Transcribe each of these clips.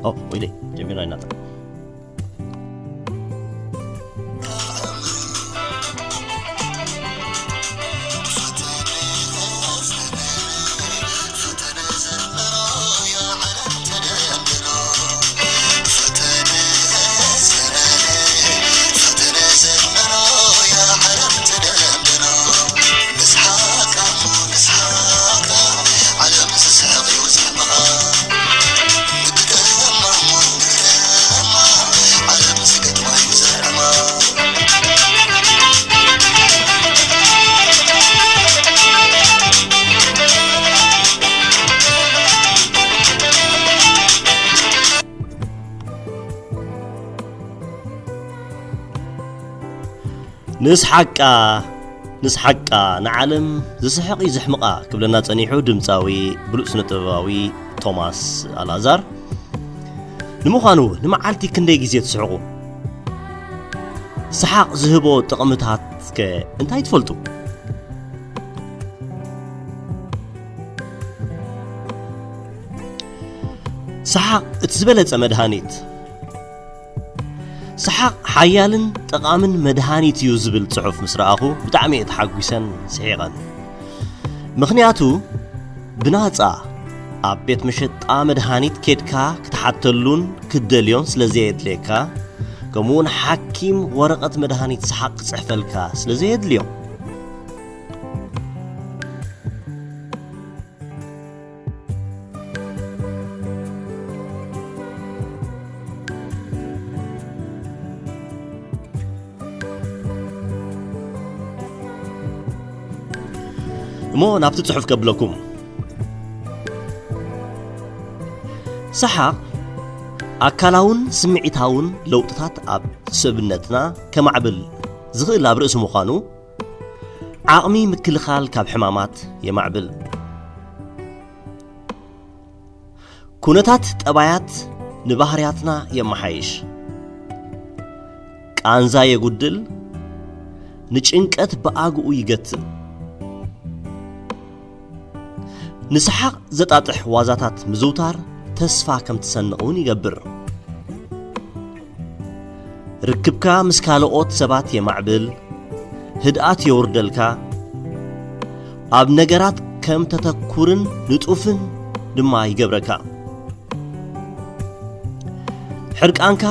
ኦ፣ ወይኔ፣ ጀሚራ ይናጠር። ንስሓቃ፣ ንስሓቃ፣ ንዓለም ዝስሕቕ እዩ ዘሕምቓ ክብለና ጸኒሑ ድምጻዊ ብሉጽ ስነ ጥበባዊ ቶማስ ኣልኣዛር። ንምዃኑ፣ ንመዓልቲ ክንደይ ግዜ ትስሕቑ? ሰሓቕ ዝህቦ ጥቕምታት ከ እንታይ ትፈልጡ? ሰሓቕ እቲ ዝበለጸ መድሃኒት። ሰሓቕ ሓያልን ጠቓምን መድሃኒት እዩ ዝብል ጽሑፍ ምስ ረኣኹ ብጣዕሚ እየ ተሓጒሰን ስሒቐን። ምኽንያቱ ብናጻ ኣብ ቤት መሸጣ መድሃኒት ኬድካ ክትሓተሉን ክትደልዮን ስለ ዘየድልየካ፣ ከምኡውን ሓኪም ወረቐት መድሃኒት ሰሓቕ ክጽሕፈልካ ስለ ዘየድልዮ። እሞ ናብቲ ጽሑፍ ከብለኩም። ሰሓቕ ኣካላውን ስምዒታውን ለውጥታት ኣብ ሰብነትና ከማዕብል ዝኽእል ኣብ ርእሲ ምዃኑ፣ ዓቕሚ ምክልኻል ካብ ሕማማት የማዕብል። ኩነታት ጠባያት ንባህርያትና የመሓይሽ። ቃንዛ የጉድል፣ ንጭንቀት ብኣግኡ ይገትእ። ንሰሓቕ ዘጣጥሕ ዋዛታት ምዝውታር ተስፋ ከም ትሰንቕ እውን ይገብር። ርክብካ ምስ ካልኦት ሰባት የማዕብል፣ ህድኣት የውርደልካ፣ ኣብ ነገራት ከም ተተኩርን ንጡፍን ድማ ይገብረካ። ሕርቃንካ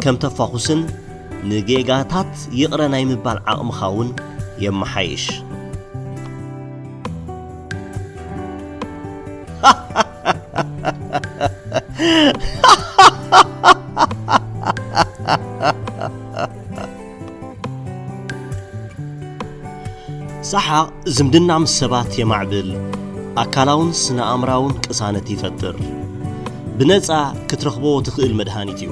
ከም ተፋኹስን ንጌጋታት ይቕረ ናይ ምባል ዓቕምኻ እውን የመሓይሽ። ሰሓቕ ዝምድና ምስ ሰባት የማዕብል፣ ኣካላውን ስነ-ኣእምራውን ቅሳነት ይፈጥር። ብነጻ ክትረኽቦ ትኽእል መድሃኒት እዩ።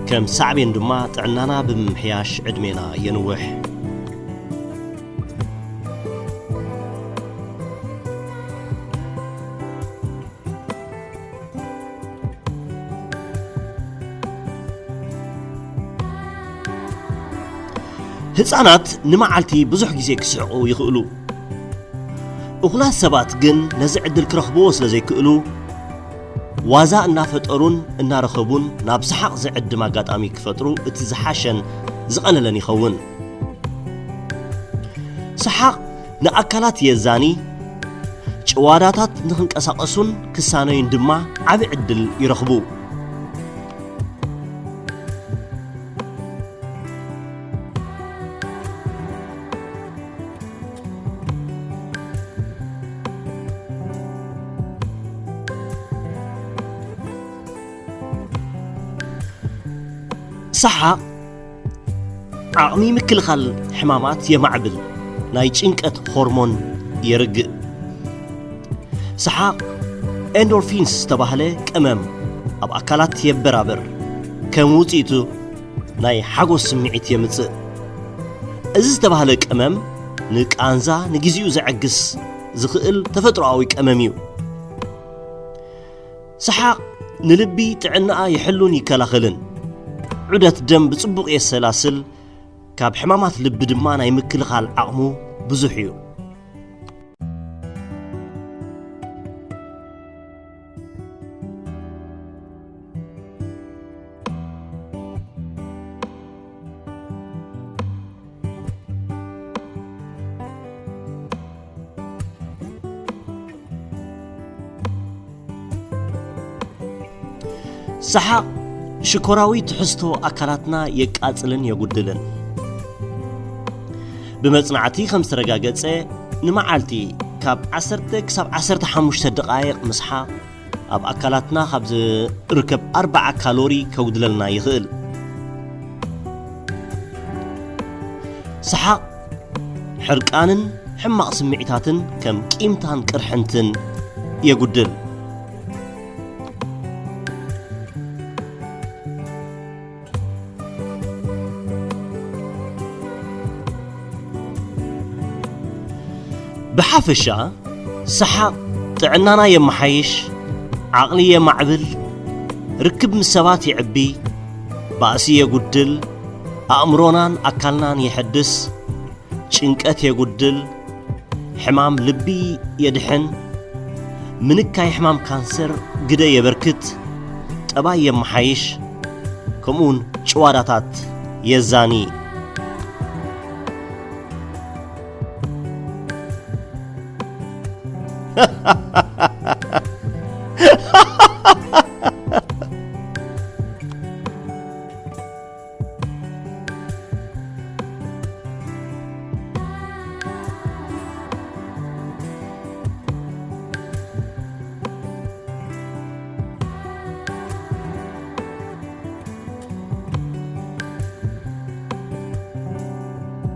ከም ሳዕቤን ድማ ጥዕናና ብምምሕያሽ ዕድሜና የንውሕ። ህጻናት ንመዓልቲ ብዙሕ ግዜ ክስሕቑ ይኽእሉ። እኹላት ሰባት ግን ነዚ ዕድል ክረኽብዎ ስለ ዘይክእሉ፣ ዋዛ እናፈጠሩን እናረኸቡን ናብ ሰሓቕ ዝዕድም ኣጋጣሚ ክፈጥሩ እቲ ዝሓሸን ዝቐለለን ይኸውን። ሰሓቕ ንኣካላት የዛኒ፣ ጭዋዳታት ንኽንቀሳቐሱን ክሳነዩን ድማ ዓቢ ዕድል ይረኽቡ። ሰሓቕ ዓቕሚ ምክልኻል ሕማማት የማዕብል፣ ናይ ጭንቀት ሆርሞን የርግእ። ሰሓቕ ኤንዶርፊንስ ዝተባህለ ቀመም ኣብ ኣካላት የበራብር፣ ከም ውጽኢቱ ናይ ሓጎስ ስምዒት የምጽእ። እዚ ዝተባህለ ቀመም ንቃንዛ ንግዜኡ ዘዐግስ ዝኽእል ተፈጥሮኣዊ ቀመም እዩ። ሰሓቕ ንልቢ ጥዕናኣ ይሕሉን ይከላኸልን። ዑደት ደም ብጽቡቕ የሰላስል፣ ካብ ሕማማት ልቢ ድማ ናይ ምክልኻል ዓቕሙ ብዙሕ እዩ። ሰሓቕ ሽኮራዊ ትሕዝቶ ኣካላትና የቃጽልን የጉድልን። ብመጽናዕቲ ከም ዝተረጋገጸ፣ ንመዓልቲ ካብ ዓሰርተ ክሳብ ዓሰርተ ሓሙሽተ ደቓይቕ ምስሓቕ ኣብ ኣካላትና ካብ ዝርከብ ኣርብዓ ካሎሪ ከጉድለልና ይኽእል። ሰሓቕ ሕርቃንን ሕማቕ ስምዒታትን ከም ቂምታን ቅርሕንትን የጉድል። ብሓፈሻ፣ ሰሓቕ ጥዕናና የመሓይሽ፣ ዓቕሊ የማዕብል፣ ርክብ ምስ ሰባት የዕቢ፣ ባእሲ የጉድል፣ ኣእምሮናን ኣካልናን የሐድስ፣ ጭንቀት የጉድል፣ ሕማም ልቢ የድሕን፣ ምንካይ ሕማም ካንሰር ግደ የበርክት፣ ጠባይ የመሓይሽ፣ ከምኡውን ጭዋዳታት የዛኒ።